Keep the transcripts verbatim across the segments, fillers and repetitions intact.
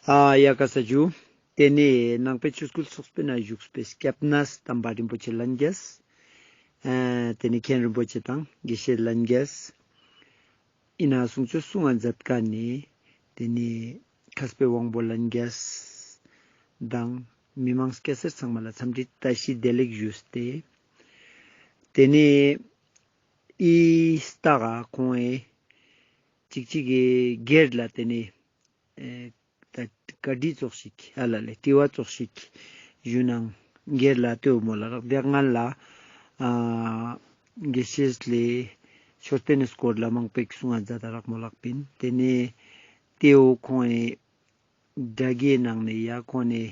ཨ་ཡ་ཀ་ས་ཇུ། ཏེ་ནེ་ནང་པའི་ཆོས་སྐུལ་ཚོགས་པའི་ནང་བཞུགས་པའི་སྐྱབས་གནས་དམ་པ་རིན་པོ་ཆེ་ལྷན་རྒྱས། ཨ་ཏེ་ནེ་མཁན་རིན་པོ་ཆེ་དང་དགེ་བཤེས་ལྷན་རྒྱས། ཨིན་ན་གསུང་ཆོས་གསུང་ང་མཛད་ཁན་ནི་ཏེ་ནེ་མཁས་པའི་དབང་པོ་ལྷན་རྒྱས་དང་མི་མང་སྐྱ་སེར་ཚང་མ་ལ་འཚམས་འདྲི་བཀྲ་ཤིས་བདེ་ལེགས་ཞུས་ཏེ། ཏེ་ནེ་ཨི་སྟག་ག་ཁོང་ངི་ཅིག་ཅིག་གི་སྒེར་ལ་ཏེ་ནེ་ཨེ་ད་བཀའ་འདྲི་ཙོགས་ཤིག་ཧ་ལ་ལེ་དྲི་བ་ཙོགས་ཤིག་ཞུ་ནང་སྒེར་ལ་ལྟོས་མོལ་ལ་རག། དེ་སྔ་ལ་ཨ་དགེ་བཤེས་ལེ་མཆོད་རྟེན་ནི་སྐོར་ལ་མང་པོ་གསུང་ང་མཛད་ད་རག་མོལ་ལག་པིན། ཏེ་ནེ་ཏེའོ་ཁོང་ངི་དྲ་རྒྱའི་ནང་ནེ་ཡ་ཁོང་ངི་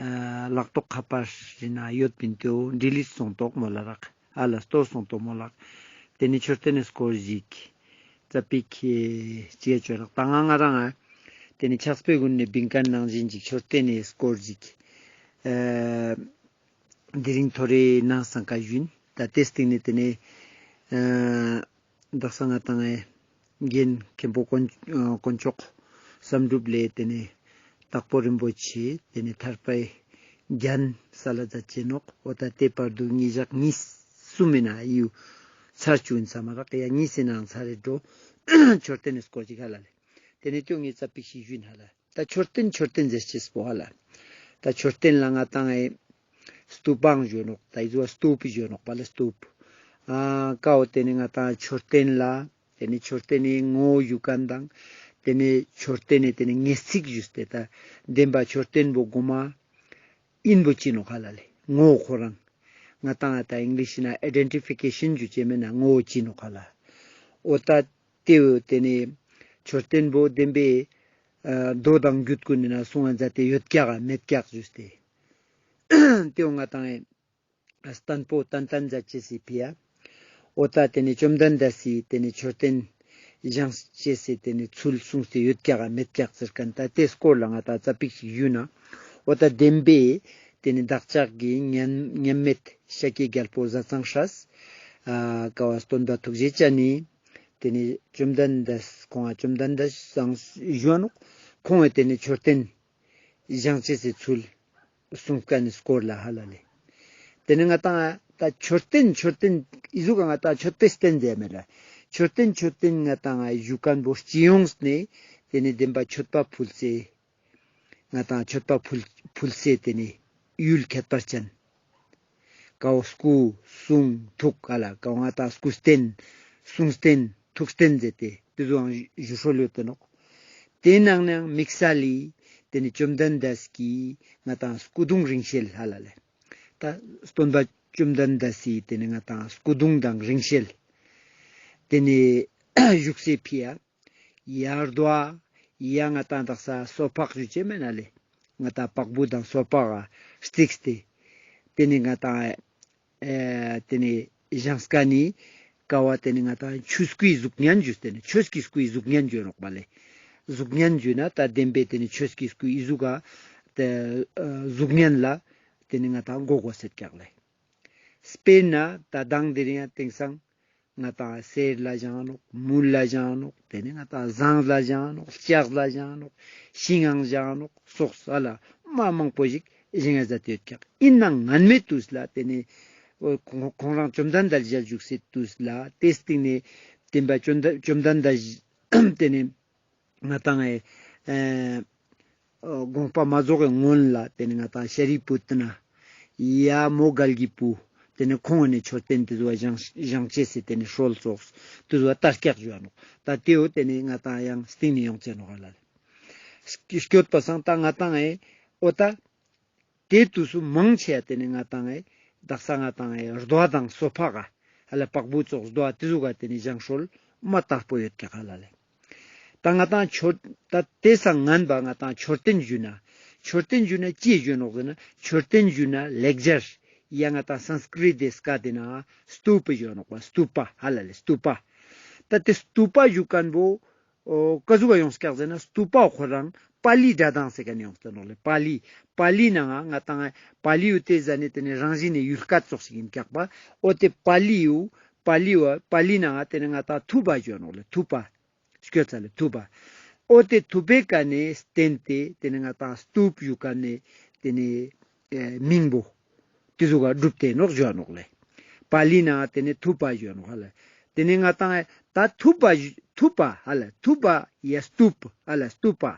ཨ་ལག་ཐོག་ཁ་པར་ཞིག་ན་ཡོད་པིན། ཏེའོ་ཌི་ལིཊ་སོང་ཏོག་མོལ་ལ་རག། ཨ་ལ་སྟོར་སོང་ཏོག་མོལ་ལག། ཏེ་ནེ་མཆོད་རྟེན་ནི་སྐོར་ཞིག་ཙ་པིག་ཅི་ཡ་ཅོ་རག། ད་ང་ང་རང་ང་ཏེ་ནེ་ཕྱག་དཔེ་གུན་ནེ་བིང་ཁན་ནང་བཞིན་ཅིག་མཆོད་རྟེན་ནི་སྐོར་ཞིག་ཨ་དེ་རིང་ཐོ་རེ་ནང་སང་ཀ་ཞུན། ད་ཏེ་སྟིང་ནེ་ཏེ་ནེ་ཨ་དག་ས་ང་དང་ཨེ་རྒན་མཁན་པོ་དཀོན་ཨ་དཀོན་མཆོག་བསམ་གྲུབ་ལེ་ཏེ་ནེ་དྭགས་པོ་རིན་པོ་ཆེ་ཏེ་ནེ་ཐར་པའི་རྒྱན་སལ་ལ་མཛད་ཅེ་ནོག། འོ་ད་ཏེ་བར་དུ་ཉིས་ཞག་གཉིས་གསུམ་མི་ནང་ཡུ་ཚར་ཅུག་ཨིན་ས་མ་རག། ཡ་གཉིས་སི་ནང་ཚར་རེ་འགྲོ་མཆོད་རྟེན་ནི་སྐོར་ཅིག་ཧ་ལ་ལེ། ཏེ་ནེ་ཏེའོ་ངས་ཙ་པིག་ཞིག་ཞུན་ཧ་ལ། ད་མཆོད་རྟེན་མཆོད་རྟེན་ཟེར་ཅེས་པོ་ཧ་ལ། ད་མཆོད་རྟེན་ལ་ང་དང་ཨེ་སྟུ་པའང་ཞུ་ནོག། ད་ཨི་ཟུ་བ་སྟུ་པ་ཞུ་ནོག་པ་ལེ་སྟུ་པ། ཨ་ཀའོ་ཏེ་ནེ་ང་དང་མཆོད་རྟེན་ལ་ཏེ་ནེ་མཆོད་རྟེན་ནི་ངོ་བོ་ཞུ་ཁན་དང་ཏེ་ནེ་མཆོད་རྟེན་ནི་ཏེ་ནེ་ངེས་ཚིག་ཞུས་ཏེ་ད་བདེན་པ་མཆོད་རྟེན་པོ་གོ་མ་ཨིན་པོ་ཅི་ནོག་ཧ་ལ་ལེ། ངོ་བོ་ཁོ་རང་ང་དང་ད་ཨིང་ལིཤ་ན་ཨའི་ཌེན་ཊི་ཕི་ཀེ་ཤན་ཞུ་ཅེས་མེད་ན་ངོ་བོ་ཅི་ནོག་ཧ་ལ། འོ་ད་ཏེའོ་ཏེ་ནེ་མཆོད་རྟེན་པོ་བདེན་པའི་ཨ་མདོ་དང་རྒྱུད་གུན་ནི་ནང་གསུང་ང་མཛད་དེ་ཡོད་ཀྱག་ག་མེད་ཀྱག་ཞུས་ཏེ། ཏེའོ་ང་དང་ཨེ་བརྟན་པོ་ཏན་ཏན་མཛད་ཅེས་སི་ཕི་ཡ། འོ་ད་ཏེ་ནེ་བཅོམ་ལྡན་འདས་སི་ཏེ་ནེ་མཆོད་རྟེན་བཞེངས་ཅེས་སི་ཏེ་ནེ་ཚུལ་གསུངས་ཏེ་ཡོད་ཀྱག་ག་མེད་ཀྱག་ཟེར་ཁན་ད་ཏེ་སྐོར་ལ་ང་དང་ཙ་པིག་ཞིག་ཞུ་ན། འོ་ད་བདེན་པའི་ཏེ་ནེ་བདག་ཅག་གི་མཉམ་མཉམ་མེད་ཤཱཀྱའི་རྒྱལ་པོ་ཟས་གཙང་སྲས་ཨ་ཀ་བ་སྟོན་པ་ཐུགས་རྗེ་ཅན་ནི་ཏེ་ནེ་བཅོམ་ལྡན་འདས་ཁོང་ང་བཅོམ་ལྡན་འདས་སང་ཞུ་ནོག། ཁོང་ངི་ཏེ་ནེ་མཆོད་རྟེན་བཞེངས་ཅེས་སི་ཚུལ་གསུངས་ཁན་ནི་སྐོར་ལ་ཧ་ལ་ལེ། ཏེ་ནེ་ང་དང་ད་མཆོད་རྟེན་མཆོད་རྟེན་ཨི་ཟུག་ག་ང་དང་མཆོད་པའི་རྟེན་ཟེར་མེད་ལ། མཆོད་རྟེན་མཆོད་རྟེན་ང་དང་ཞུ་ཁན་པོ་སྤྱི་ཡོངས་ནེ་ཏེ་ནེ་བདེན་པ་མཆོད་པ་ཕུལ་སའི་ང་དང་མཆོད་པ་ཕུལ་ཕུལ་སའི་ཏེ་ནེ་ཡུལ་ཁྱད་པར་ཅན། ཀའོ་སྐུ་གསུང་ཐུགས་ཧ་ལ་ཀའོ་ང་དང་སྐུ་རྟེན་གསུང་རྟེན་ཐུགས་རྟེན་ཟེར་ཏེ་ཏེ་ཟུའང་ཞུ་སྲོལ་ཡོད་དེ་ནོག། ཏེའི་ནང་ནའང་དམིགས་བསལ་ལི་ཏེ་ནེ་བཅོམ་ལྡན་འདས་སི་ང་དང་སྐུ་གདུང་རིང་བསྲེལ་ཧ་ལ་ལེ། ད་སྟོན་པ་བཅོམ་ལྡན་འདས་སི་ཏེ་ནེ་ང་དང་སྐུ་གདུང་དང་རིང་བསྲེལ་ཏེ་ནེ་བཞུགས་སའི་ཕི་ཡ། ཡར་དོ་ཡ་ང་དང་དག་ས་སོ་ཕག་ཞུ་ཅེས་མེད་ན་ལེ། ང་དང་པག་བུ་དང་སོ་ཕག་ག་རྩིགས་ཏེ་ཏེ་ནེ་ང་དང་ཨེ་ཏེ་ནེ་བཞེངས་ཁན་ནི་ཀ་བ་ཏེ་ནེ་ང་དང་ཆོས་སྐུའི་གཟུགས་བརྙན་ཞུས་ཏེ་ནེ་ཆོས་ཀྱི་སྐུའི་གཟུགས་བརྙན་ཞུ་ནོག་པ་ལེ། གཟུགས་བརྙན་ཞུ་ན་ད་བདེན་པའི་ཏེ་ནེ་ཆོས་ཀྱི་སྐུའི་ཨི་ཟུག་ག་ཏེ་ཨ་གཟུགས་བརྙན་ལ་ཏེ་ནེ་ང་དང་གོ་གོས་ཟེར་ཀྱག་ལེ། དཔེར་ན་ད་དང་དེ་རིང་ཡང་དེང་སང་ང་དང་གསེར་ལ་བཞེངས་ནོག། མུལ་ལ་བཞེངས་ནོག། ཏེ་ནེ་ང་དང་ཟངས་ལ་བཞེངས་ནོག། ལྕགས་ལ་བཞེངས་ནོག། ཤིང་ངང་བཞེངས་ནོག། སོགས་ཨ་ལ་མ་མང་པོ་ཞིག་བཞེངས་ཡ་མཛད་དེ་ཡོད་ཀྱག། ཨིན་ནའང་སྔན་མའི་དུས་ལ་ཏེ་ནེ་ཁོང་ཁོང་རང་བཅོམ་ལྡན་འདས་ཞལ་བཞུགས་སའི་དུས་ལ་ཏེ་སྟིང་ནེ་བདེན་པ་བཅོམ་ལྡན་བཅོམ་ལྡན་འདས་ཏེ་ནེ་ང་དང་ཨེ་ཨེ་དགོངས་པ་མ་རྫོགས་པའི་སྔོན་ལ་ཏེ་ནེ་ང་དང་ཤཱ་རིའི་བུ་ཏི་ན་ཡ་མོའུ་འགལ་གྱི་བུ་ཏེ་ནེ་ཁོང་ནེ་མཆོད་རྟེན་ཏེ་ཟུ་བ་བཞེངས་བཞེངས་ཅེས་སི་ཏེ་ནེ་སྲོལ་ཙོགས་ཏེ་ཟུ་བ་ལྟར་སྐྱག་ཞུ་བ་ནོག། ད་ཏེའོ་ཏེ་ནེ་ང་དང་ཡང་སྟིང་ནེ་ཡོང་ཅེས་ནོག་ཧ་ལ་ལེ། སྐྱོད་པ་སང་ད་ང་དང་ཨེ་འོ་ད་ཏེ་དུས་སུ་མང་ཆེ་ཡ་ཏེ་ནེ་ང་དང་ཨེ་དག་ས་ང་དང་ཨེ་རྡོ་དང་སོ་ཕག་ག་ཧ་ལ་པག་བུ་ཙོགས་རྡོ་ཏེ་ཟུག་ག་ཏེ་ནེ་བཞེངས་སྲོལ་མ་དར་པོ་ཡོད་ཀྱག་ཧ་ལ་ལེ། ད་ང་དང་མཆོད་ད་ཏེ་སང་ངན་པ་ང་དང་མཆོད་རྟེན་ཞུ་ན་མཆོད་རྟེན་ཞུ་ན་ཅི་ཞུ་ནོག་ཟེར་ན་མཆོད་རྟེན་ཞུ་ན་ལེགས་སྦྱར་ཡ་ང་དང་སཾསྐྲྀཏ་དེ་སྐད་དེ་ན་སྟུ་པ་ཞུ་ནོག་པ། སྟུ་པ་ཧ་ལ་ལེ་སྟུ་པ། ད་ཏེ་སྟུ་པ་ཞུ་ཁན་བོ་འོ་ཀ་ཟུག་ག་ཡོངས་ཀྱག་ཟེར་ན་སྟུ་པ་ཁོ་རང་པཱ་ལིའི་སྒྲ་གདངས་སི་ཀ་ནེ་ཡོངས་ཏེ་ནོག་ལེ། པཱ་ལི་པཱ་ལི་ནང་ང་ང་དང་པཱ་ལི་བོ་ཏེ་ཟ་ནེ་ཏེ་ནེ་རང་བཞིན་ནེ་ཡུལ་སྐད་ཙོགས་ཤིག་ཨིན་ཀྱག་པ། འོ་ཏེ་པཱ་ལི་བོ་པཱ་ལི་བོ་པཱ་ལི་ནང་ང་ཏེ་ནེ་ང་དང་ཐུ་པ་ཞུ་ནོག་ལེ། ཐུ་པ། སྐྱོད་ཚ་ལེ་ཐུ་པ། འོ་ཏེ་ཐུབ་པའི་ཀ་ནེ་བརྟེན་ཏེ་ཏེ་ནེ་ང་ཏང་སྟུབ་ཞུ་ཁན་ནི་ཏེ་ནེ་ཨེ་མིང་པོ་ཏེ་ཟུག་ག་གྲུབ་སྟེ་ནོག་ཞུ་ནོག་ལེ། པཱ་ལི་ནང་ཏེ་ནེ་ཐུབ་པ་ཞུ་ནོག་ཧ་ལ། ཏེ་ནེ་ང་ཏང་ད་ཐུབ་པ་ཞུ་ཐུབ་པ་ཧ་ལ་ཐུབ་པ་ཡ་སྟུབ་ཧ་ལ་སྟུབ་པ།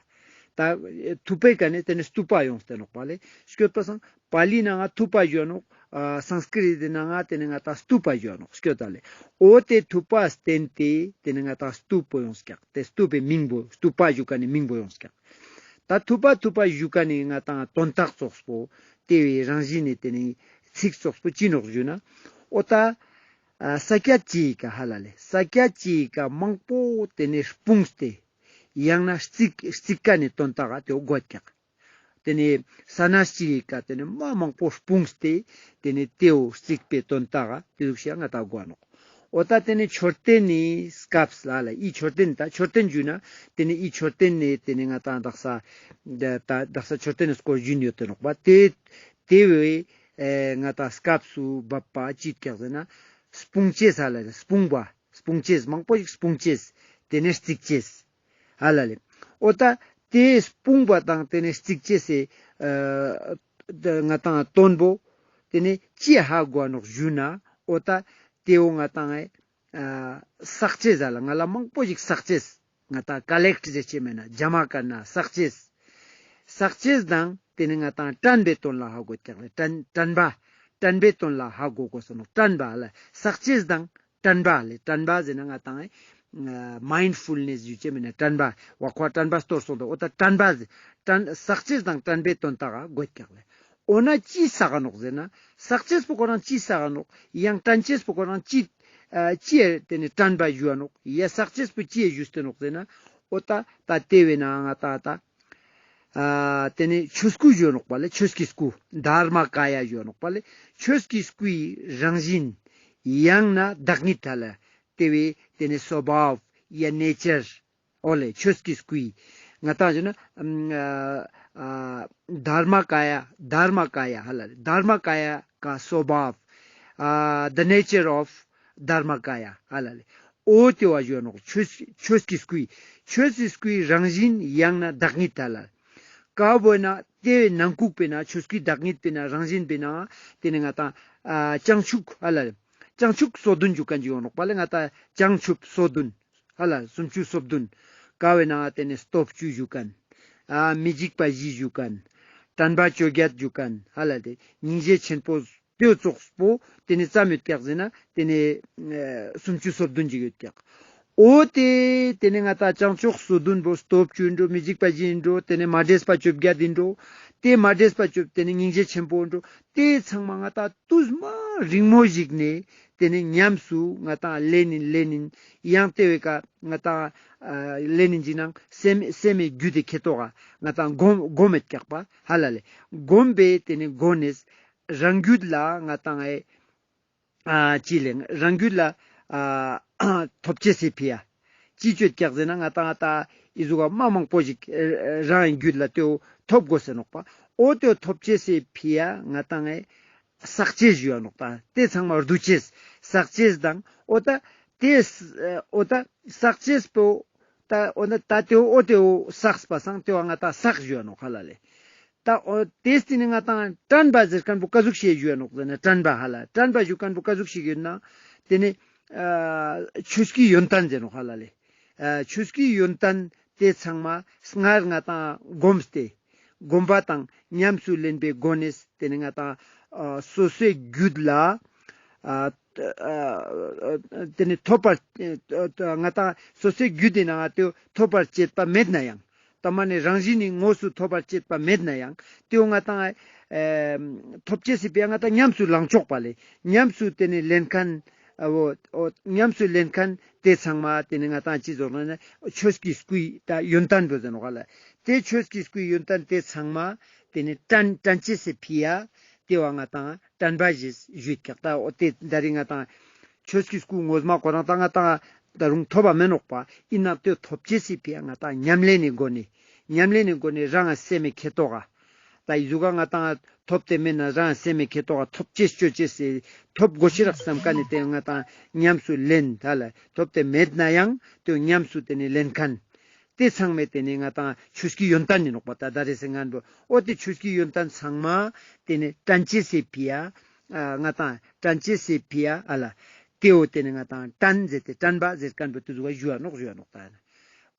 ད་ཐུབ་པའི་ཀ་ནེ་ཏེ་ནེ་སྟུབ་པ་ཡོངས་ཏེ་ནོག་པ་ལེ། སྐྱོད་པ་སང་པཱ་ལི་ནང་ང་ཐུབ་པ་ཞུ་ནོག། ཨ་སཾ་སྐྲྀཏ་ནང་ང་ཏེ་ནེ་ང་ཏང་སྟུབ་པ་ཞུ་ནོག་སྐྱོད་ད་ལེ། འོ་ཏེ་ཐུབ་པ་བརྟེན་ཏེ་ཏེ་ནེ་ང་ཏང་སྟུབ་པོ་ཡོངས་ཀྱག། ཏེ་སྟུབ་པའི་མིང་པོ་སྟུབ་པ་ཞུ་ཁན་ནི་མིང་པོ་ཡོངས་ཀྱག། ད་ཐུབ་པ་ཐུབ་པ་ཞུ་ཁན་ནི་ང་ཏང་དོན་དག་ཙོགས་པོ་ཏེ་བོའི་རང་བཞིན་ནི་ཏེ་ནེ་ཚིག་ཙོགས་པོ་ཅི་ནོག་ཞུ་ན། འོ་ད་ཨ་ས་ཀྱད་ཅིག་ག་ཧ་ལ་ལེ། ས་ཀྱད་ཅིག་ག་མང་པོ་ཏེ་ནེ་སྤུངས་ཏེ་ཡང་ན་རྩིག་རྩིག་ཁན་ནི་དོན་དག་ག་ཏེ་བོ་གོ་ཀྱག། ཏེ་ནེ་ས་གནས་ཅིག་ག་ཏེ་ནེ་མ་མང་པོ་སྤུངས་ཏེ་ཏེ་ནེ་ཏེ་བོ་རྩིག་པའི་དོན་དག་ག་ཏེ་ཟུག་ཤིག་ང་ཏང་གོ་ནོག། འོ་ད་ཏེ་ནེ་མཆོད་རྟེན་ནི་སྐབས་ལ་ལ་འི་མཆོད་རྟེན་ད་མཆོད་རྟེན་ཞུ་ན་ཏེ་ནེ་འི་མཆོད་རྟེན་ནི་ཏེ་ནེ་ང་ཏང་དག་ས་ད་དག་ས་མཆོད་རྟེན་ནི་སྐོར་ཞུ་ཡོད་དེ་ནོག་པ། ཏེ་ཏེ་བོའི་ཨེ་ང་ཏང་སྐབས་སུ་བབ་པ་ཅི་ཀྱག་ཟེར་ན་སྤུང་ཅེས་ཧ་ལ་ལེ། སྤུངས་པ་སྤུང་ཅེས་མང་པོ་ཞིག་སྤུང་ཅེས་ཏེ་ནེ་རྩིག་ཅེས་ཧ་ལ་ལེ། འོ་ད་ཏེ་སྤུངས་པ་དང་ཏེ་ནེ་རྩིག་ཅེས་སི་ཨ་ང་ཏང་དོན་པོ་ཏེ་ནེ་ཅི་ཧ་གོ་ནོག་ཞུ་ན། འོ་ད་ཏེ་བོ་ང་ཏང་ཨེ་ཨ་བསགས་ཅེས་ཟ་ལ་ང་ལ་མང་པོ་ཞིག་བསགས་ཅེས། ང་ཏང་ཀ་ལེཀྚ་ཟེར་ཅེས་མེད་ན་ཇ་མ་ཀ་ན་བསགས་ཅེས། བསགས་ཅེས་དང་ཏེ་ནེ་ང་ཏང་དྲན་པའི་དོན་ལ་ཧ་གོ་ཀྱག་ལེ། དྲན་དྲན་པ་དྲན་པའི་དོན་ལ་ཧ་གོ་གོས་ཟེར་ནོག། དྲན་པ་ལ་བསགས་ཅེས་དང་དྲན་པ་ལེ། དྲན་པ་ཟེར་ན་ང་ཏང་ཨེ་མའིན་ཌ་ཕུལ་ནེས་ཞུ་ཅེས་མེད་ན་དྲན་པ་བ་ཁོ་དྲན་པ་སྟོར་སོང་དོ། འོ་ད་དྲན་པ་ཟེར་དྲན་བསགས་ཅེས་དང་དྲན་པའི་དོན་དག་ག་གོ་ཀྱག་ལེ། འོ་ན་ཅི་བསགས་ནོག་ཟེར་ན་བསགས་ཅེས་པོ་ཁོ་རང་ཅི་བསགས་ནོག། ཡང་དྲན་ཅེས་པོ་ཁོ་རང་ཅི་ཨ་ཅི་ཡ་ཏེ་ནེ་དྲན་པ་ཞུ་ནོག། ཡ་བསགས་ཅེས་པོ་ཅི་ཡ་ཞུས་ཏེ་ནོག་ཟེར་ན། འོ་ད་ད་ཏེ་བོའི་ནང་ང་ཏང་ད་ཨ་ཏེ་ནེ་ཆོས་སྐུ་ཞུ་ནོག་པ་ལེ། ཆོས་ཀྱི་སྐུ་དྷརྨ་ཀ་ཡ་ཞུ་ནོག་པ་ལེ། ཆོས་ཀྱི་སྐུའི་རང་བཞིན་ཡང་ན་བདག་ཉིད་ཧ་ལ་ལེ། ཏེ་བོའི་ཏེ་ནེ་སོ་བྷཱབ་ཡ་ནེ་ཅར། འོ་ལེ་ཆོས་ཀྱི་སྐུའི་ང་ཏང་ཞུ་ན་ཨ་ཨ་དྷརྨ་ཀ་ཡ་དྷརྨ་ཀ་ཡ་ཧ་ལ་ལེ། དྷརྨ་ཀ་ཡ་ཀ་སོ་བྷཱབ་ཨ་the nature of དྷརྨ་ཀ་ཡ་ཧ་ལ་ལེ། འོ་ཏེ་བོ་ཞུ་ནོག། ཆོས་ཆོས་ཀྱི་སྐུའི་ཆོས་ཀྱི་སྐུའི་རང་བཞིན་ཡང་ན་བདག་ཉིད་ཧ་ལ་ལེ། ཀ་བོ་ན་ཏེ་བོའི་ནང་ཁུག་པའི་ན་ཆོས་སྐུའི་བདག་ཉིད་པའི་ན་རང་བཞིན་པའི་ན་ཏེ་ནེ་ང་ཏང་ཨ་བྱང་ཆུབ་ཧ་ལ་ལེ། བྱང་ཆུབ་སོ་བདུན་ཞུ་ཁན་ཅིག་ཡོད་ནོག་པ་ལེ། ང་ཏང་བྱང་ཆུབ་སོ་བདུན་ཧ་ལ་སུམ་ཅུ་སོ་བདུན། ཀ་བོའི་ནང་ཏེ་ནེ་སྟོབས་བཅུ་ཞུ་ཁན། ཨ་མི་འཇིགས་པ་བཞི་ཞུ་ཁན། དྲན་པ་བཅོ་བརྒྱད་ཞུ་ཁན་ཧ་ལ་ལེ། སྙིང་རྗེ་ཆེན་པོ་ཏེ་ཙོགས་པོ་ཏེ་ནེ་ཙམ་ཡོད་ཀྱག་ཟེར་ན་ཏེ་ནེ་ཨ་སུམ་ཅུ་སོ་བདུན་ཅིག་ཡོད་ཀྱག། འོ་ཏེ་ཏེ་ནེ་ང་ཏང་བྱང་ཆུབ་སོ་བདུན་པོ་སྟོབས་བཅུ་ཨིན་འགྲོ། མི་འཇིགས་པ་བཞི་ཨིན་འགྲོ། ཏེ་ནེ་མ་འདྲེས་པ་བཅོ་བརྒྱད་ཨིན་འགྲོ། ཏེ་མ་འདྲེས་པ་བཅོ་ཏེ་ནེ་སྙིང་རྗེ་ཆེན་པོ་ཨིན་འགྲོ། ཏེ་ཚང་མ་ང་ཏང་ཏུས་མ་རིང་མོ་ཞིག་ནེ་ཏེ་ནེ་ཉམས་སུ་ང་ཏང་ལེན་ཨིན་ལེན་ཨིན། ཡང་ཏེ་བོའི་ཀ་ང་ཏང་ཨ་ལེན་ཨིན་ཅིག་ནང་སེམས་སེམས་སི་རྒྱུད་དི་ཁེ་ཏོག་ག་ང་ཏང་སྒོམ་སྒོམ་མེད་ཀྱག་པ་ཧ་ལ་ལེ། སྒོམ་པའི་ཏེ་ནེ་སྒོ་ནེ་རང་རྒྱུད་ལ་ང་ཏང་ཨེ་ཨ་ཅི་ལེ་རང་རྒྱུད་ལ་ཨ་ཐོབ་ཅེས་སི་ཕི་ཡ། ཅི་ཅོད་ཀྱག་ཟེར་ན་ང་ཏང་ཨ་ད་འི་ཟུག་ག་མ་མང་པོ་ཞིག་ཨེ་རང་རྒྱུད་ལ་ཏེ་བོ་ཐོབ་གོས་ཟེར་ནོག་པ། འོ་ཏེ་བོ་ཐོབ་ཅེས་སི་ཕི་ཡ་ང་ཏང་ཨེ་བསགས་ཅེས་ཞུ་ཡ་ནོག། ད་ཏེ་ཚང་མ་བསྡུ་ཅེས་བསགས་ཅེས་དང་འོ་ད་ཏེ་འོ་ད་བསགས་ཅེས་པོ་ད་འོ་ན་ད་ཏེ་བོ་འོ་ཏེ་བོ་བསགས་པ་སང་ཏེ་བོ་ང་ཏང་བསགས་ཞུ་ཡ་ནོག་ཧ་ལ་ལེ། ད་འོ་ཏེ་སྟིང་ནེ་ང་ཏང་དྲན་པ་ཟེར་ཁན་པོ་ཀ་ཟུག་ཤིག་ཞུ་ཡ་ནོག་ཟེར་ན་དྲན་པ་ཧ་ལ་དྲན་པ་ཞུ་ཁན་པོ་ཀ་ཟུག་ཤིག་ཡོད་ན་ཏེ་ནེ་ཨ་ཆོས་སྐུའི་ཡོན་ཏན་ཟེར་ནོག་ཧ་ལ་ལེ། ཨ་ཆོས་སྐུའི་ཡོན་ཏན་ཏེ་ཚང་མ་སྔར་ང་ཏང་སྒོམས་ཏེ་སྒོམ་པ་དང་ཉམས་སུ་ལེན་པའི་སྒོ་ནེ་ཏེ་ནེ་ང་ཏང་ཨ་སོ་སོའི་རྒྱུད་ལ་ཨ་ཏེ་ནེ་ཐོབ་པར་ང་ཏང་སོ་སོའི་རྒྱུད་དི་ནང་ང་ཏེ་ཐོབ་པར་བྱེད་པ་མེད་ན་ཡང་། ད་མ་ནེ་རང་བཞིན་ནི་དངོས་སུ་ཐོབ་པར་བྱེད་པ་མེད་ན་ཡང་ཏེ་བོ་ང་ཏང་ཨེ་ཐོབ་ཅེས་སི་ཕི་ཡ་ང་ཏང་ཉམས་སུ་ལེན་ཆོག་པ་ལེ། ཉམས་སུ་ཏེ་ནེ་ལེན་ཁན་ཨ་བོ་འོ་ཉམས་སུ་ལེན་ཁན་ཏེ་ཚང་མ་ཏེ་ནེ་ང་ཏང་ཅི་ཟེར་ན་ཆོས་ཀྱི་སྐུའི་ད་ཡོན་ཏན་བོ་ཟེར་ནོག་ཧ་ལ། ཏེ་ཆོས་ཀྱི་སྐུའི་ཡོན་ཏན་ཏེ་ཚང་མ་ཏེ་ནེ་དྲན་དྲན་ཅེས་སི་ཕི་ཡ་ཏེ་བོ་ང་ཏང་དྲན་པ་ཞེས་ཞུས་ཀྱག། ད་འོ་ཏེ་ད་རིང་ང་ཏང་ཆོས་ཀྱི་སྐུ་ངོ་མ་ཁོ་རང་ད་ང་ཏང་ད་རུང་ཐོབ་པ་མེད་ནོག་པ། ཨིན་ན་ཏེ་ཐོབ་ཅེས་སི་ཕི་ཡ་ང་ཏང་ཉམས་ལེན་ནི་སྒོ་ནེ་ཉམས་ལེན་ནི་སྒོ་ནེ་རང་སེམས་སི་ཁེ་ཏོག་ག་ད་འི་ཟུག་ག་ང་ཏང་ཐོབ་སྟེ་མེད་ན་རང་སེམས་སི་ཁེ་ཏོག་ག་ཐོབ་ཅེས་ཅོ་ཅེས་སི་ཐོབ་གོས་ཤེས་རག་སམ་ཁན་ནི་ཏེ་ང་ཏང་ཉམས་སུ་ལེན་ད་ལ་ཐོབ་སྟེ་མེད་ན་ཡང་ཏེ་ཉམས་སུ་ཏེ་ནེ་ལེན་ཁན། ཏེ་ཚང་མའི་ཏེ་ནེ་ང་ཏང་ཆོས་ཀྱི་ཡོན་ཏན་ཨིན་ནོག་པ། ད་ད་རེས་སི་ངན་བོ་འོ་ཏེ་ཆོས་ཀྱི་ཡོན་ཏན་ཚང་མ་ཏེ་ནེ་དྲན་ཅེས་སི་ཕི་ཡ་ང་ཏང་དྲན་ཅེས་སི་ཕི་ཡ་ཨ་ལ་ཏེ་བོ་ཏེ་ནེ་ང་ཏང་དྲན་ཟེར་ཏེ་དྲན་པ་ཟེར་ཁན་བོ་ཏེ་ཟུག་ག་ཞུའ་ནོག་ཞུའ་ནོག་ད།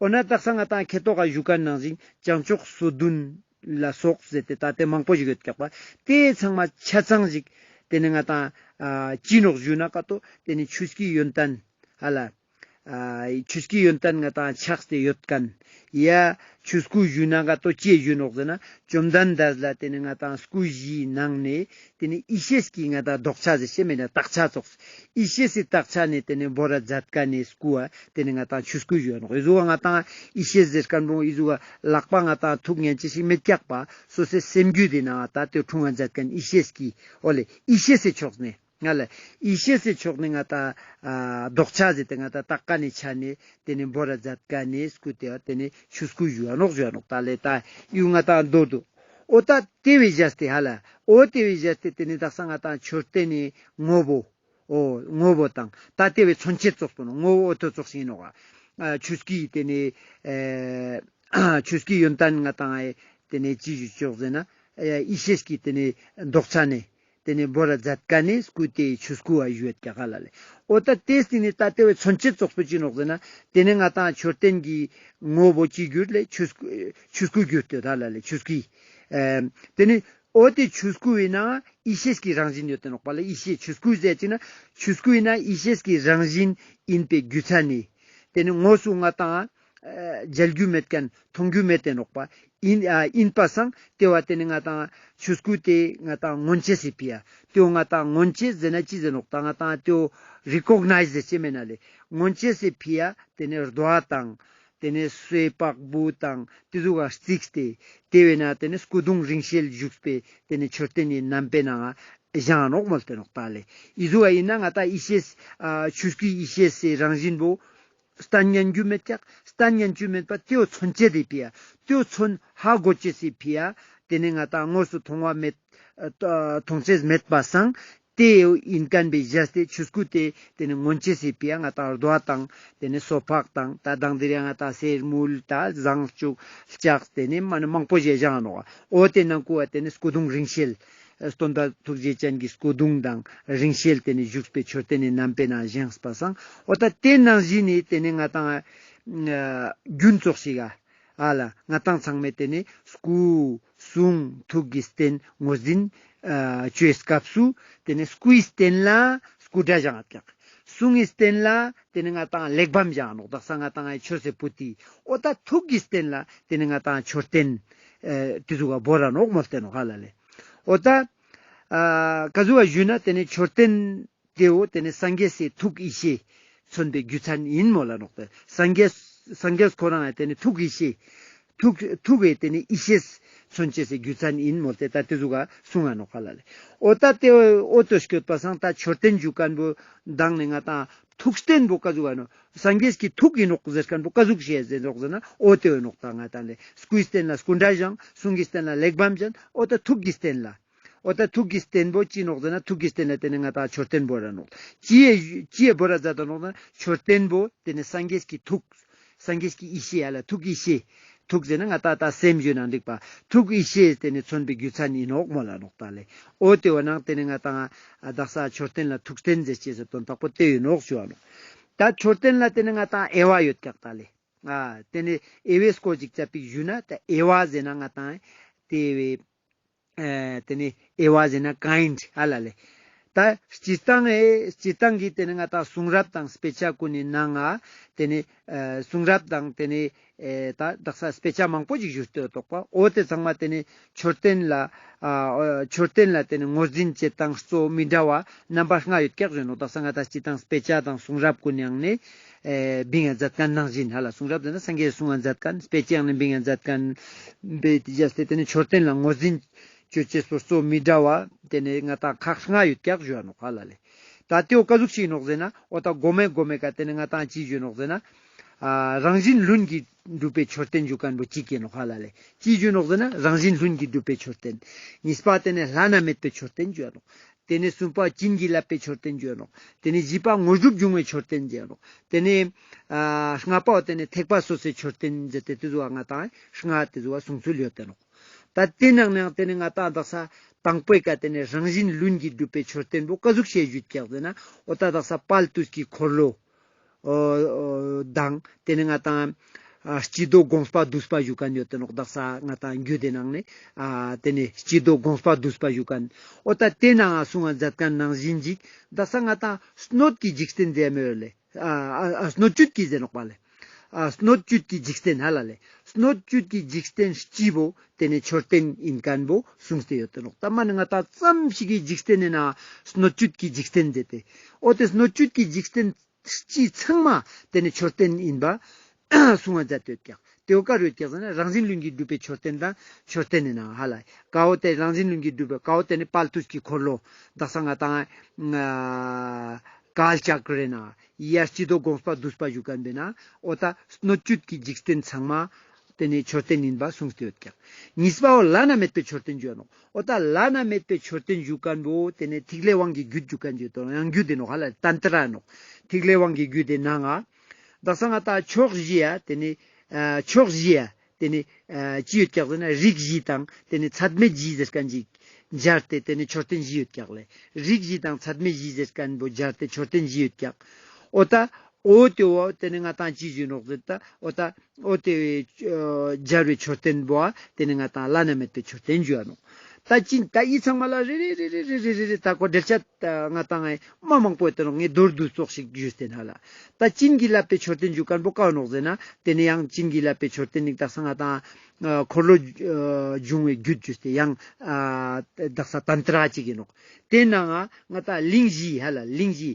འོ་ན་དག་ས་ང་ཏང་ཁེ་ཏོག་ག་ཞུ་ཁན་ནང་བཞིན་བྱང་ཕྱོགས་སོ་བདུན་ལ་སོགས་ཟེར་ཏེ་ད་ཏེ་མང་པོ་ཞིག་ཡོད་ཀྱག་པ། ཏེ་ཚང་མ་ཆ་ཚང་ཞིག་ཏེ་ནེ་ང་ཏང་ཨ་ཅི་ནོག་ཞུ་ན་ཀ་ཏོ་ཏེ་ནེ་ཆོས་ཀྱི་ཡོན་ཏན་ཧ་ལ་ཨ་ཆོས་ཀྱི་ཡོན་ཏན་ང་ཏང་ཆགས་ཏེ་ཡོད་ཁན་ཡ་ཆོས་སྐུ་ཞུ་ན་ཀ་ཏོ་ཅི་ཞུ་ནོག་ཟེར་ན་བཅོམ་ལྡན་འདས་ལ་ཏེ་ནེ་ང་ཏང་སྐུ་བཞིའི་ནང་ནེ་ཏེ་ནེ་ཡེ་ཤེས་ཀྱི་ང་ཏང་ལྡོག་ཆ་ཟེར་ཤེས་མེད་ན་དག་ཆ་ཙོགས། ཡེ་ཤེས་སི་དག་ཆ་ནེ་ཏེ་ནེ་བོར་ར་མཛད་ཁན་ནི་སྐུ་བོ་ཏེ་ནེ་ང་ཏང་ཆོས་སྐུ་ཞུའ་ནོག། འི་ཟུག་ག་ང་ཏང་ཡེ་ཤེས་ཟེར་ཁན་བོ་འི་ཟུག་ག་ལག་པ་ང་ཏང་ཐུག་ཉན་ཅེས་ཤིག་མེད་ཀྱག་པ། སོ་སོའི་སེམས་རྒྱུད་དི་ནང་ང་ད་ཏེ་འཁྲུངས་པ་མཛད་ཁན་ཡེ་ཤེས་ཀྱི་འོ་ལེ་ཡེ་ཤེས་སི་ཕྱོགས་ནེ་ང་ལ་ཡེ་ཤེས་སི་ཕྱོགས་ནེ་ང་ཏང་ཨ་ལྡོག་ཆ་ཟེར་ཏེ་ང་ཏང་དག་ཁན་ནི་ཆ་ནེ་ཏེ་ནེ་བོར་ར་མཛད་ཁན་ནི་སྐུ་ཏེ་བོ་ཏེ་ནེ་ཆོས་སྐུ་ཞུའ་ནོག་ཞུའ་ནོག། ད་ལེ་ད་ཡུ་ང་ཏང་མདོར་བསྡུ་འོ་ད་ཏེ་བོའི་བཞག་སྟེ་ཧ་ལ་འོ་ཏེ་བོའི་བཞག་སྟེ་ཏེ་ནེ་དག་ས་ང་ཏང་མཆོད་རྟེན་ནི་ངོ་བོ་འོ་ངོ་བོ་དང་ད་ཏེ་བོའི་མཚོན་བྱེད་ཙོགས་པོ་ནོག། ངོ་བོ་འོ་ཏེ་ཙོགས་ཤིག་ཨིན་ནོག། ཨ་ཆོས་སྐུའི་ཏེ་ནེ་ཨེ་ཆོས་སྐུའི་ཡོན་ཏན་ང་ཏང་ཨེ་ཏེ་ནེ་ཅི་ཞུ་ཆོག་ཟེར་ན་ཨེ་ཡེ་ཤེས་ཀྱི་ཏེ་ནེ་ལྡོག་ཆ་ནེ་ཏེ་ནེ་བོར་ར་མཛད་ཁན་ནི་སྐུ་ཏེ་ཆོས་སྐུ་བ་ཞུའད་ཀྱག་ཧ་ལ་ལེ། འོ་ད་ཏེ་སྟིང་ནེ་ད་ཏེ་བོའི་མཚོན་བྱེད་ཙོགས་པོ་ཅི་ནོག་ཟེར་ན་ཏེ་ནེ་ང་ཏང་མཆོད་རྟེན་གྱི་ངོ་བོ་ཅི་གྱུར་ལེ་ཆོས་སྐུ་ཆོས་སྐུ་གྱུར་ཏེ་ཧ་ལ་ལེ་ཆོས་སྐུའི་ཨེ་ཏེ་ནེ་འོ་ཏེ་ཆོས་སྐུ་བོའི་ནང་ཡེ་ཤེས་ཀྱི་རང་བཞིན་ཡོད་དེ་ནོག་པ་ལེ། ཡེ་ཤེས་ཆོས་སྐུ་ཟེར་ཅིག་ན་ཆོས་སྐུ་བོའི་ནང་ཡེ་ཤེས་ཀྱི་རང་བཞིན་ཨིན་པའི་རྒྱུ་མཚན་ནི་ཏེ་ནེ་དངོས་སུ་ང་ཏང་ཨ་མཇལ་རྒྱུ་མེད་ཁན་མཐོང་རྒྱུ་མེད་དེ་ནོག་པ། ཨིན་ཨ་ཨིན་པ་སང་ཏེ་བོ་ཏེ་ནེ་ང་ཏང་ཆོས་སྐུ་ཏེ་ང་ཏང་མངོན་བྱེད་སི་ཕི་ཡ་ཏེ་བོ་ང་ཏང་མངོན་བྱེད་ཟེར་ན་ཅི་ཟེར་ནོག་ད་ང་ཏང་ཏེ་བོ་རི་ཀོག་ནའིཛ་ཟེར་ཅེས་མེད་ན་ལེ། མངོན་བྱེད་སི་ཕི་ཡ་ཏེ་ནེ་རྡོ་བ་དང་ཏེ་ནེ་སོའི་པག་བུ་དང་ཏེ་ཟུག་ག་རྩིགས་ཏེ་ཏེ་བོའི་ནང་ཏེ་ནེ་སྐུ་གདུང་རིང་བསྲེལ་བཞུགས་པའི་ཏེ་ནེ་མཆོད་རྟེན་ནི་རྣམ་པའི་ནང་ང་བཞེངས་ནོག་མོལ་ཏེ་ནོག་ད་ལེ། འི་ཟུག་ག་ཨིན་ན་ང་ཏང་ཡེ་ཤེས་ཨ་ཆོས་སྐུའི་ཡེ་ཤེས་སི་རང་བཞིན་བོ་སྟན་ཉན་རྒྱུ་མེད་ཀྱག། སྟན་ཉན་རྒྱུ་མེད་པ་ཏེ་བོ་མཚོན་བྱེད་དེ་ཕི་ཡ་ཏེ་བོ་མཚོན་ཧ་གོ་ཅེས་སི་ཕི་ཡ་ཏེ་ནེ་ང་ཏང་དངོས་སུ་མཐོང་བ་མེད་ཨ་མཐོང་ཅེས་མེད་པ་སང་ཏེ་ཨིན་ཁན་བོའི་བཞག་སྟེ་ཆོས་སྐུ་ཏེ་ཏེ་ནེ་མངོན་བྱེད་སི་ཕི་ཡ་ང་ཏང་རྡོ་བ་དང་ཏེ་ནེ་སོ་ཕག་དང་ད་དང་དེ་རིང་ང་ཏང་གསེར་དངུལ་ད་ཟངས་ལྕུག་ལྕགས་ཏེ་ནེ་མ་ནེ་མང་པོ་ཞིག་བཞེངས་ནོག། འོ་ཏེ་ནང་ཀུ་བ་ཏེ་ནེ་སྐུ་གདུང་རིང་བསྲེལ་སྟོན་པ་ཐུགས་རྗེ་ཅན་གྱི་སྐུ་གདུང་དང་རིང་བསྲེལ་ཏེ་ནེ་བཞུགས་པའི་མཆོད་རྟེན་ནི་རྣམ་པའི་ནང་བཞེངས་པ་སང་འོ་ད་ཏེ་ནང་བཞིན་ནི་ཏེ་ནེ་ང་ཏང་ཨ་རྒྱུན་ཙོགས་ཤིག་ག་ཨ་ལ་ང་ཏང་ཚང་མས་ཏེ་ནེ་སྐུ་གསུང་ཐུགས་ཀྱི་རྟེན་ངོས་འཛིན་ཨ་ཅོ་བའི་སྐབས་སུ་ཏེ་ནེ་སྐུའི་རྟེན་ལ་སྐུ་འདྲ་བཞེངས་ཀྱག། གསུང་གི་རྟེན་ལ་ཏེ་ནེ་ང་ཏང་ལེགས་བམ་བཞེངས་ནོག། དག་ས་ང་ཏང་ཨེ་ཆོས་སི་པོ་ཏི། འོ་ད་ཐུགས་ཀྱི་རྟེན་ལ་ཏེ་ནེ་ང་ཏང་མཆོད་རྟེན་ཨེ་ཏེ་ཟུག་ག་བོར་ར་ནོག་མོལ་ཏེ་ནོག་ཧ་ལ་ལེ། འོ་ད་ཨ་ཀ་ཟུག་ག་ཞུས་ན་ཏེ་ནེ་མཆོད་རྟེན་ཏེ་བོ་ཏེ་ནེ་སངས་རྒྱས་སི་ཐུགས་ཡེ་ཤེས་མཚོན་པའི་རྒྱུ་མཚན་ཨིན་མོལ་ལ་ནོག་ཏེ། སངས་རྒྱས་སངས་རྒྱས་ཁོ་རང་ཡང་ཏེ་ནེ་ཐུགས་ཡེ་ཤེས་ཐུགས་ཐུགས་ཀྱི་ཏེ་ནེ་ཡེ་ཤེས་མཚོན་ཅེས་སི་རྒྱུ་མཚན་ཨིན་མོལ་ཏེ་ད་ཏེ་ཟུག་ག་གསུང་ང་ནོག་ཧ་ལ་ལེ། འོ་ད་ཏེ་འོ་ཏེ་སྐྱོད་པ་སང་ད་མཆོད་རྟེན་ཞུ་ཁན་བོ་དང་ནེ་ང་ཏང་ཐུགས་རྟེན་བོ་ཀ་ཟུག་ག་ནོག། སངས་རྒྱས་ཀྱི་ཐུགས་ཨིན་ནོག་ཟེར་ཁན་བོ་ཀ་ཟུག་ཤེས་ཟེར་ནོག་ཟེར་ན་འོ་ཏེ་བོ་ནོག་ད་ང་ཏང་ལེ། སྐུའི་རྟེན་ལ་སྐུ་འདྲ་བཞེངས། གསུང་གི་རྟེན་ལ་གླེགས་བམ་བཞེངས། འོ་ད་ཐུགས་ཀྱི་རྟེན་ལ། འོ་ད་ཐུགས་ཀྱི་རྟེན་བོ་ཅི་ནོག་ཟེར་ན་ཐུགས་ཀྱི་རྟེན་ལ་ཏེ་ནེ་ང་ཏང་མཆོད་རྟེན་བོར་ར་ནོག། ཅི་ཡེ་ཅི་ཡེ་བོར་ར་མཛད་དོ་ནོག་ཟེར་ན་མཆོད་རྟེན་བོ་ཏེ་ནེ་སངས་རྒྱས་ཀྱི་ཐུགས། སངས་རྒྱས་ཀྱི་ཡེ་ཤེས་ཡ་ལ་ཐུགས་ཡེ་ཤེས། ཐུགས་ཟེར་ན་ང་ཏང་ད་སེམས་ཞུ་ན་འགྲིག་པ། ཐུགས་ཡེ་ཤེས་ཏེ་ནེ་མཚོན་པའི་རྒྱུ་མཚན་ཨིན་ནོག་མོལ་ལ་ནོག་ད་ལེ། འོ་ཏེ་བོ་ནང་ཏེ་ནེ་ང་ཏང་ཨ་དག་ས་མཆོད་རྟེན་ལ་ཐུགས་རྟེན་ཟེར་ཅེས་སི་དོན་དག་པོ་ཏེ་ཨིན་ནོག་ཞུ་བ་ནོག། ད་མཆོད་རྟེན་ལ་ཏེ་ནེ་ང་ཏང་དབྱེ་བ་ཡོད་ཀྱག་ད་ལེ། ཨ་ཏེ་ནེ་དབྱེ་བའི་སྐོར་ཅིག་ཙ་པིག་ཞུ་ན་ད་དབྱེ་བ་ཟེར་ན་ང་ཏང་ཏེ་བོའི་ཨེ་ཏེ་ནེ་དབྱེ་བ་ཟེར་ན་ཀའིན་ཧ་ལ་ལེ། ད་སྤྱིར་བཏང་ཨེ་སྤྱིར་བཏང་གི་ཏེ་ནེ་ང་ཏང་གསུང་རབ་དང་དཔེ་ཆ་ཀུན་ནི་ནང་ང་ཏེ་ནེ་ཨེ་གསུང་རབ་དང་ཏེ་ནེ་ཨེ་ད་དག་ས་དཔེ་ཆ་མང་པོ་ཞིག་བཞུགས་ཏེ་ཡོད་དོག་པ། འོ་ཏེ་ཚང་མ་ཏེ་ནེ་མཆོད་རྟེན་ལ་ཨ་མཆོད་རྟེན་ལ་ཏེ་ནེ་ངོས་འཛིན་བྱེད་སྟངས་གཙོ་བོ་མི་འདྲ་བ་རྣམ་པ་ལྔ་ཡོད་ཀྱག་ཞུ་ནོག། དག་ས་ང་ཏང་སྤྱིར་བཏང་དཔེ་ཆ་དང་གསུང་རབ་ཀུན་ནི་ནང་ནེ་ཨེ་བིང་ང་མཛད་ཁན་ནང་བཞིན་ཧ་ལ་གསུང་རབ་ཟེར་ན་སངས་རྒྱས་གསུང་ང་མཛད་ཁན་དཔེ་ཆའི་ནང་ནེ་བིང་ང་མཛད་ཁན་བེ་ཏེ་བཞག་སྟེ་ཏེ་ནེ་མཆོད་རྟེན་ལ་ངོས་འཛིན་ཅོ་ཅེས་སོ་སོ་མི་འདྲ་བ་ཏེ་ནེ་ང་ཏང་ཁག་ལྔ་ཡོད་ཀྱག་ཞུ་བ་ནོག་ཧ་ལ་ལེ། ད་ཏེ་བོ་ཀ་ཟུག་ཅིག་ཨིན་ནོག་ཟེར་ན་འོ་ད་གོ་མའི་གོ་མའི་ཀ་ཏེ་ནེ་ང་ཏང་ཅི་ཞུ་ནོག་ཟེར་ན་ཨ་རང་བཞིན་ལྷུན་གྱིས་གྲུབ་པའི་མཆོད་རྟེན་ཞུ་ཁན་བོ་ཅིག་ཨིན་ནོག་ཧ་ལ་ལེ། ཅི་ཞུ་ནོག་ཟེར་ན་རང་བཞིན་ལྷུན་གྱིས་གྲུབ་པའི་མཆོད་རྟེན། གཉིས་པ་ཏེ་ནེ་བླ་ན་མེད་པའི་མཆོད་རྟེན་ཞུ་བ་ནོག། ཏེ་ནེ་སུམ་པ་བྱིན་གྱིས་བརླབས་པའི་མཆོད་རྟེན་ཞུ་ནོག། ཏེ་ནེ་བཞི་པ་དངོས་གྲུབ་འབྱུང་བའི་མཆོད་རྟེན་ཞུ་ནོག། ཏེ་ནེ་ཨ་ལྔ་པའོ་ཏེ་ནེ་ཐེག་པ་སོ་སོའི་མཆོད་རྟེན་ཟེར་ཏེ་ཏེ་ཟུག་ང་ཏང་ལྔ་ཏེ་ཟུག་གསུངས་ཚུལ་ཡོད་ཏེ་ནོག། ད་ཏེ་ནང་ནེ་ཏེ་ནེ་ང་ཏང་དག་ས་དང་པོའི་ཀ་ཏེ་ནེ་རང་བཞིན་ལྷུན་གྱིས་གྲུབ་པའི་མཆོད་རྟེན་པོ་ཀ་ཟུག་ཤིག་ཞུ་ཀྱག་ཟེར་ན་འོ་ད་དག་ས་དཔལ་དུས་ཀྱི་འཁོར་ལོ་འོ་དང་ཏེ་ནེ་ང་ཏང་ཨ་སྤྱི་ལྡོག་དགོངས་པ་བསྡུས་པ་ཞུ་ཁན་ཡོད་ཏེ་ནོག། དག་ས་ང་ཏང་རྒྱུད་སྡེ་ནང་ནེ་ཨ་ཏེ་ནེ་སྤྱི་ལྡོག་དགོངས་པ་བསྡུས་པ་ཞུ་ཁན་འོ་ད་ཏེ་ནང་ང་གསུང་ང་མཛད་ཁན་ནང་བཞིན་ཅིག་དག་ས་ང་ཏང་སྣོད་ཀྱི་འཇིག་རྟེན་ཟེར་མེད་ལེ། ཨ་ཨ་ཨ་སྣོད་བཅུད་ཀྱི་ཟེར་ནོག་པ་ལེ། ཨ་སྣོད་བཅུད་ཀྱི་འཇིག་རྟེན་ཧ་ལ་ལེ། སྣོད་བཅུད་ཀྱི་འཇིག་རྟེན་སྤྱི་བོ་ཏེ་ནེ་མཆོད་རྟེན་ཨིན་ཁན་བོ་གསུངས་ཏེ་ཡོད་ཏེ་ནོག། ད་མ་ནེ་ང་ཏང་ཙམ་ཞིག་གི་འཇིག་རྟེན་ནི་ན་སྣོད་བཅུད་ཀྱི་འཇིག་རྟེན་ཟེར་ཏེ། འོ་ཏེ་སྣོད་བཅུད་ཀྱི་འཇིག་རྟེན་སྤྱི་ཚང་མ་ཏེ་ནེ་མཆོད་རྟེན་ཨིན་པ་གསུང་ང་མཛད་དེ་ཡོད་ཀྱག། ཏེ་བོ་ཀ་རུ་ཡོད་ཀྱག་ཟེར་ན་རང་བཞིན་ལྷུན་གྱིས་གྲུབ་པའི་མཆོད་རྟེན་དང་མཆོད་རྟེན་ནི་ན་ཧ་ལ་ཀ་བོ་ཏེ་རང་བཞིན་ལྷུན་གྱིས་གྲུབ་པའི་ཀ་བོ་ཏེ་ནེ་དཔལ་དུས་ཀྱི་འཁོར་ལོ་དག་ས་ང་ཏང་ཨ་ཀཱལ་ཅཀྲ་ན་ཡ་སྤྱི་ལྡོག་དགོངས་པ་བསྡུས་པ་ཞུ་ཁན་བོའི་ནང་འོ་ད་སྣོད་བཅུད་ཀྱི་འཇིག་རྟེན་ཚང་མ་ཏེ་ནེ་མཆོད་རྟེན་ཨིན་པ་གསུངས་ཏེ་ཡོད་ཀྱག། གཉིས་པའོ་བླ་ན་མེད་པའི་མཆོད་རྟེན་ཞུ་ནོག། འོ་ད་བླ་ན་མེད་པའི་མཆོད་རྟེན་ཞུ་ཁན་བོ་ཏེ་ནེ་ཐིག་ལེ་དབང་གི་རྒྱུད་ཞུ་ཁན་ཞུ་དོ་ཡང་རྒྱུད་དེ་ནོག་ཧ་ལ་ཏན་ཏྲ་ནོག། ཐིག་ལེ་དབང་གི་རྒྱུད་དེ་ནང་ང་དག་ས་ང་ཏང་ཕྱོགས་བཞི་ཡ་ཏེ་ནེ་ཨ་ཕྱོགས་བཞི་ཡ་ཏེ་ནེ་ཨ་ཅི་ཡོད་ཀྱག་ཟེར་ན་རིགས་བཞི་དང་ཏེ་ནེ་ཚད་མེད་བཞི་ཟེར་ཁན་ཅིག་སྦྱར་ཏེ་ཏེ་ནེ་མཆོད་རྟེན་བཞི་ཡོད་ཀྱག་ལེ། རིགས་བཞི་དང་ཚད་མེད་བཞི་ཟེར་ཁན་བོ་སྦྱར་ཏེ་མཆོད་རྟེན་བཞི་ཡོད་ཀྱག། འོ་ད་འོ་ཏེ་བོ་ཏེ་ནེ་ང་ཏང་ཅི་ཞུ་ནོག་ཟེར་ད་འོ་ད་འོ་ཏེ་སྦྱར་བའི་མཆོད་རྟེན་བོ་ཏེ་ནེ་ང་ཏང་བླ་ན་མེད་པའི་མཆོད་རྟེན་ཞུ་ནོག། ད་ཅི་ད་འི་ཚང་མ་ལ་རེ་རེ་ད་ཁོ་འགྲེལ་བཤད་ང་ཏང་ངི་མ་མང་པོ་ཡོད་ཏེ་ནོག། ངས་མདོར་བསྡུས་ཙོགས་ཤིག་ཞུས་ཏེ་ཧ་ལ། ད་བྱིན་གྱིས་བརླབས་པའི་མཆོད་རྟེན་ཞུ་ཁན་བོ་ཀ་བོ་ནོག་ཟེར་ན་ཏེ་ནེ་ཡང་བྱིན་གྱིས་བརླབས་པའི་མཆོད་རྟེན་ནི་དག་ས་ང་ཏང་ཨ་འཁོར་ལོ་ཨ་འབྱུང་བའི་རྒྱུད་ཞུས་ཏེ་ཡང་ཨ་དག་ས་ཏན་ཏྲ་ཅིག་ཨིན་ནོག། ཏེ་ནང་ང་ང་ཏང་གླིང་བཞི་ཧ་ལ་གླིང་བཞི་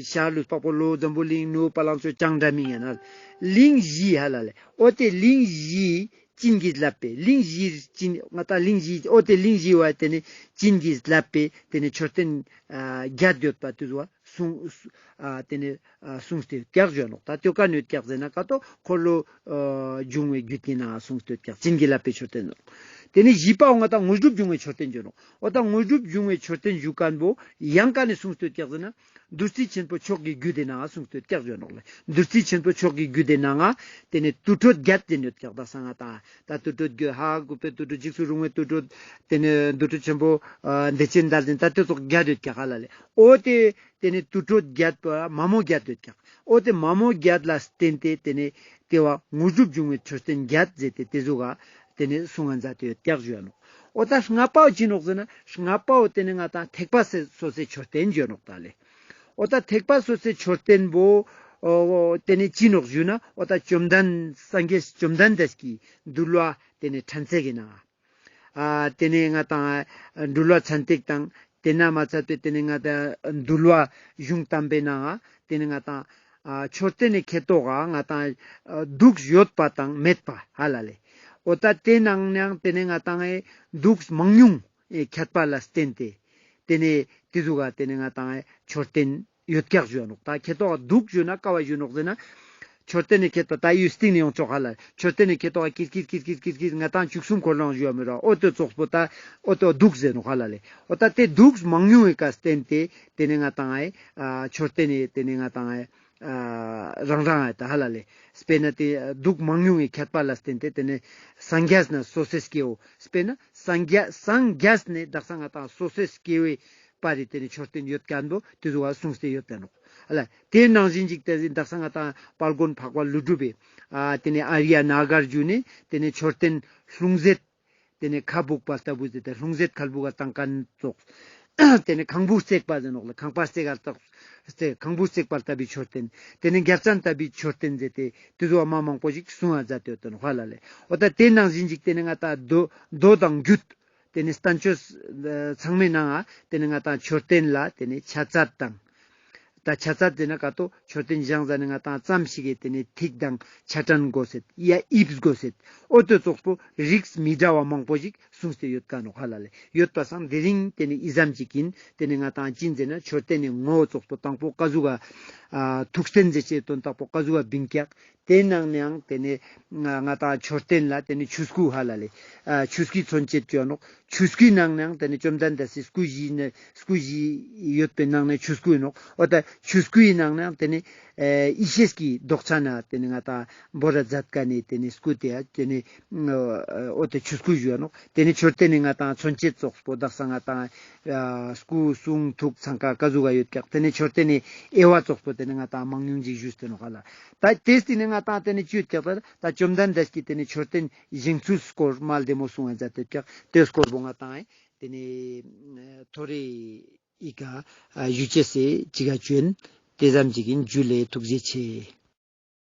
ཤར་ལུས་འཕགས་པོ་ལྷོ་འཛམ་བུ་གླིང་ནུབ་བ་ལང་སྤྱོད་བྱང་སྒྲ་མི་སྙན་ཧ་ལ་གླིང་བཞི་ཧ་ལ་ལེ། འོ་ཏེ་གླིང་བཞི་བྱིན་གྱིས་བརླབས་པའི་གླིང་བཞི་བྱིན་ང་ཏང་གླིང་བཞི་འོ་ཏེ་གླིང་བཞི་བ་ཏེ་ནེ་བྱིན་གྱིས་བརླབས་པའི་ཏེ་ནེ་མཆོད་རྟེན་ཨ་བརྒྱད་ཡོད་པ་ཏེ་ཟུག་གསུངས་ཨ་ཏེ་ནེ་ཨ་གསུངས་ཏེ་ཡོད་ཀྱག་ཞུ་ནོག། ད་ཏེ་བོ་ཀ་ནེ་ཡོད་ཀྱག་ཟེར་ན་ཀ་ཏོ་འཁོར་ལོ་ཨ་འབྱུང་བའི་རྒྱུད་ཀྱི་ནང་གསུངས་ཏེ་ཡོད་ཀྱག་བྱིན་གྱིས་བརླབས་པའི་མཆོད་རྟེན་ནོག། ཏེ་ནེ་བཞི་པའོ་ང་ཏང་དངོས་གྲུབ་འབྱུང་བའི་མཆོད་རྟེན་ཞུ་ནོག། འོ་ད་དངོས་གྲུབ་འབྱུང་བའི་མཆོད་རྟེན་ཞུ་ཁན་བོ་ཡང་ཀ་ནེ་གསུངས་ཏེ་ཡོད་ཀྱག་ཟེར་ན། བདུད་རྩི་ཆེན་པོ་མཆོག་གི་རྒྱུད་དེ་ནང་གསུངས་ཏེ་ཡོད་ཀྱག་ཞུ་ནོག་ལེ། བདུད་རྩི་ཆེན་པོ་མཆོག་གི་རྒྱུད་དེ་ནང་ཏེ་ནེ་དུར་ཁྲོད་བརྒྱད་ཟེར་ཡོད་ཀྱག་དག་ས་ང་ཏང་ད་དུར་ཁྲོད་གྱི་ཧ་གོ་པའི་དུར་ཁྲོད་འཇིགས་སུ་རུང་བའི་དུར་ཁྲོད་ཏེ་ནེ་དུར་ཁྲོད་ཆེན་པོ་ཨ་བདེ་ཆེན་དར་ཟེར་ད་ཏེ་ཙོགས་བརྒྱད་ཡོད་ཀྱག་ཧ་ལ་ལེ། འོ་ཏེ་ཏེ་ནེ་དུར་ཁྲོད་བརྒྱད་པ་མ་མོ་བརྒྱད་ཡོད་ཀྱག། འོ་ཏེ་མ་མོ་བརྒྱད་ལ་བརྟེན་ཏེ་ཏེ་ནེ་ཏེ་བོ་དངོས་གྲུབ་འབྱུང་བའི་མཆོད་རྟེན་བརྒྱད་ཟེར་ཏེ་ཏེ་ཟུག་ག་ཏེ་ནེ་གསུང་ང་མཛད་དེ་ཡོད་ཀྱག་ཞུ་ནོག། འོ་ད་ལྔ་པའོ་ཅི་ནོག་ཟེར་ན་ལྔ་པའོ་ཏེ་ནེ་ང་ཏང་ཐེག་པ་སོ་སོའི་མཆོད་རྟེན་ཞུ་ནོག་ད་ལེ། འོ་ད་ཐེག་པ་སོ་སོའི་མཆོད་རྟེན་བོ་འོ་ཏེ་ནེ་ཅི་ནོག་ཞུ་ན་འོ་ད་བཅོམ་ལྡན་སངས་རྒྱས་བཅོམ་ལྡན་འདས་ཀྱི་འདུལ་བ་ཏེ་ནེ་ཕྲན་ཚེགས་ཀྱི་ནང་ཨ་ཏེ་ནེ་ང་ཏང་འདུལ་བ་ཚན་ཏིག་དང་ཏེ་ན་མ་ཚད་པའི་ཏེ་ནེ་ང་ཏང་འདུལ་བ་གཞུང་དམ་པའི་ནང་ཏེ་ནེ་ང་ཏང་ཨ་མཆོད་རྟེན་ནི་ཁེ་ཏོག་ག་ང་ཏང་ཨ་དུག་ཡོད་པ་དང་མེད་པ་ཧ་ལ་ལེ། འོ་ད་ཏེ་ནང་ནའང་ཏེ་ནེ་ང་ཏང་ཨེ་དུག་མང་ཉུང་ཨེ་ཁྱད་པར་ལ་བརྟེན་ཏེ་ཏེ་ནེ་ཏེ་ཟུག་ག་ཏེ་ནེ་ང་ཏང་ཨེ་མཆོད་རྟེན་ཡོད་ཀྱག་ཞུ་ནོག། ད་ཁེ་ཏོག་ག་དུག་ཞུ་ན་ཀ་བོ་ཞུ་ནོག་ཟེར་ན། མཆོད་རྟེན་ནི་ཁེ་ཏོག་ག་ད་ཡུལ་སྟེང་ནེ་ཡོང་ཆོག་ཧ་ལ། མཆོད་རྟེན་ནི་ཁེ་ཏོག་ག་ཀིར་ཀིར་ཀིར་ཀིར་ཀིར་ང་ཏང་བཅུ་གསུམ་འཁོར་ལོ་ཞུ་བ་མི་ར་འོ་ཏེ་ཙོགས་པོ་ད་འོ་ཏེ་དུག་ཟེར་ནོག་ཧ་ལ་ལེ། འོ་ད་ཏེ་དུག་མང་ཉུང་ངི་ཀ་བརྟེན་ཏེ་ཏེ་ནེ་ང་ཏང་ཨེ་ཨ་མཆོད་རྟེན་ནི་ཏེ་ནེ་ང་ཏང་ཨེ་ཨ་རང་རང་ཨེ་ད་ཧ་ལ་ལེ། དཔེར་ན་ཏེ་དུག་མང་ཉུང་ངི་ཁྱད་པར་ལ་བརྟེན་ཏེ་ཏེ་ནེ་སངས་རྒྱས་ནེ་སོ་སོའི་སྐྱེ་བོ་དཔེར་ན་སངས་རྒྱས་སངས་རྒྱས་ནེ་དག་ས་ང་ཏང་སོ་སོའི་སྐྱེ་བོའི་པར་རི་ཏེ་ནེ་མཆོད་རྟེན་ཡོད་ཁན་བོ་ཏེ་ཟུག་ག་གསུངས་ཏེ་ཡོད་ཏེ་ནོག་ཧ་ལ། ཏེ་ནང་བཞིན་ཅིག་ཏེ་དག་ས་ང་ཏང་དཔལ་མགོན་འཕགས་པ་ཀླུ་སྒྲུབ་པའི་ཨ་ཏེ་ནེ་ཨཱརྱ་ནཱ་གཱར་ཇུ་ནེ་ཏེ་ནེ་མཆོད་རྟེན་ལྷུང་བཟེད་ཏེ་ནེ་ཁ་སྦུག་པ་ལྟ་བུ་ཟེར་ཏེ་ལྷུང་བཟེད་ཁ་སྦུག་ག་བཏང་ཁན་ཙོགས། ཏེ་ནེ་ཁང་བུ་བརྩེགས་པ་ཟེར་ནོག་ལེ། ཁང་པ་བརྩེགས་པ་ལྟ་བུའི་མཆོད་རྟེན། ཏེ་ནེ་རྒྱལ་མཚན་ལྟ་བུའི་མཆོད་རྟེན་ཟེར་ཏེ་ཏེ་ཟུག་ག་མ་མང་པོ་ཞིག་གསུང་ང་མཛད་དེ་ཡོད་ཏེ་ནོག་ཧ་ལ་ལེ། འོ་ད་ཏེ་ནང་བཞིན་ཅིག་ཏེ་ནེ་ང་ཏང་མདོ་མདོ་དང་རྒྱུད་ཏེ་ནེ་བསྟན་བཅོས་ཚང་མའི་ནང་ང་ཏེ་ནེ་ང་ཏང་མཆོད་རྟེན་ལ་ཏེ་ནེ་ཆ་ཚད་དང་། ད་ཆ་ཚད་ཟེར་ན་ཀ་ཏོ་མཆོད་རྟེན་བཞེངས་ཟ་ནེ་ང་ཏང་ཙམ་ཞིག་གི་ཏེ་ནེ་ཐིག་དང་ཆ་གྲངས་དགོས་སེད་ཡ་དབྱིབས་དགོས་སེད། འོ་ཏེ་ཙོགས་པོ་རིགས་མི་འདྲ་བ་མང་པོ་ཞིག་ གསུངས་ཏེ་ཡོད་ཀ་ནོག་ཧ་ལ་ལེ། ཡོད་པ་སང་དེ་རིང་དེ་ནེ་ཨི་ཙམ་ཅིག་ཨིན། དེ་ནེ་ང་ཏང་ཅི་ཟེར་ན་མཆོད་རྟེན་ནི་ངོ་བོ་ཙོགས་པོ་དང་པོ་ཀ་ཟུག་ག་ཨ་ཐུགས་རྟེན་ཟེར་ཅེས་དོན་དག་པོ་ཀ་ཟུག་ག་བིང་ཀྱག་དེ་ནང་ནའང་དེ་ནེ་ང་ང་ཏང་མཆོད་རྟེན་ལ་དེ་ནེ་ཆོས་སྐུ་ཧ་ལ་ལེ། ཨ་ཆོས་སྐུའི་མཚོན་བྱེད་ཅོ་ནོག་ཆོས་སྐུའི་ནང་ནའང་དེ་ནེ་བཅོམ་ལྡན་འདས་སི་སྐུ་བཞི་ནི་སྐུ་བཞི་ཡོད་པའི་ནང་ནེ་ཆོས་སྐུ་ཨིན་ནོག་འོ་ད་ཆོས་སྐུའི་ནང་ནའང་དེ་ནེ་ཨེ་ཡེ་ཤེས་ཀྱི་མདོག་ཅན་ན་དེ་ནེ་ང་ཏང་བོ་ར་མཛད་ཀ་ནེ་དེ་ནེ་སྐུ་དེ་ཡ་དེ་ནེ་འོ་དེ་ཆོས་སྐུ་ཞུ་ཡ་ནོག་དེ་ནེ་མཆོད་རྟེན་ནི་ང་ཏང་མཚོན་བྱེད་ཙོགས་པོ་དག་ས་ང་ཏང་ཨ་སྐུ་གསུང་ཐུགས་ཚང་ཀ་ཀ་ཟུག་ག་ཡོད་ཀྱག་དེ་ནེ་མཆོད་རྟེན་ནི་དབྱེ་བ་ཙོགས་པོ་དེ་ནེ་ང་ཏང་མང་ཉུང་ཅིག་ཞུས་ཏེ་ནོག་ཧ་ལ། ད་དེ་སྟེ་ནེ་ང་ཏང་དེ་ནེ་ཅི་ཡོད་ཀྱག་ད་ད་བཅོམ་ལྡན་འདས་ཀྱི་དེ་ནེ་མཆོད་རྟེན་བཞེངས་ཚུལ་སྐོར་མ་བདེ་མོ་གསུང་བ་མཛད་དེ་ཀྱག་དེ་སྐོར་པོ་ང་ཏང་དེ་ནེ་ཐོ་རེ་ཨི་ཀ་ཨ་ཞུ་ཅེས་སི་ཅི་ག་ཅོན་དེ་ཙམ་ཅིག་ཨིན། ཇུ་ལེ། ཐུགས་རྗེ་ཆེ།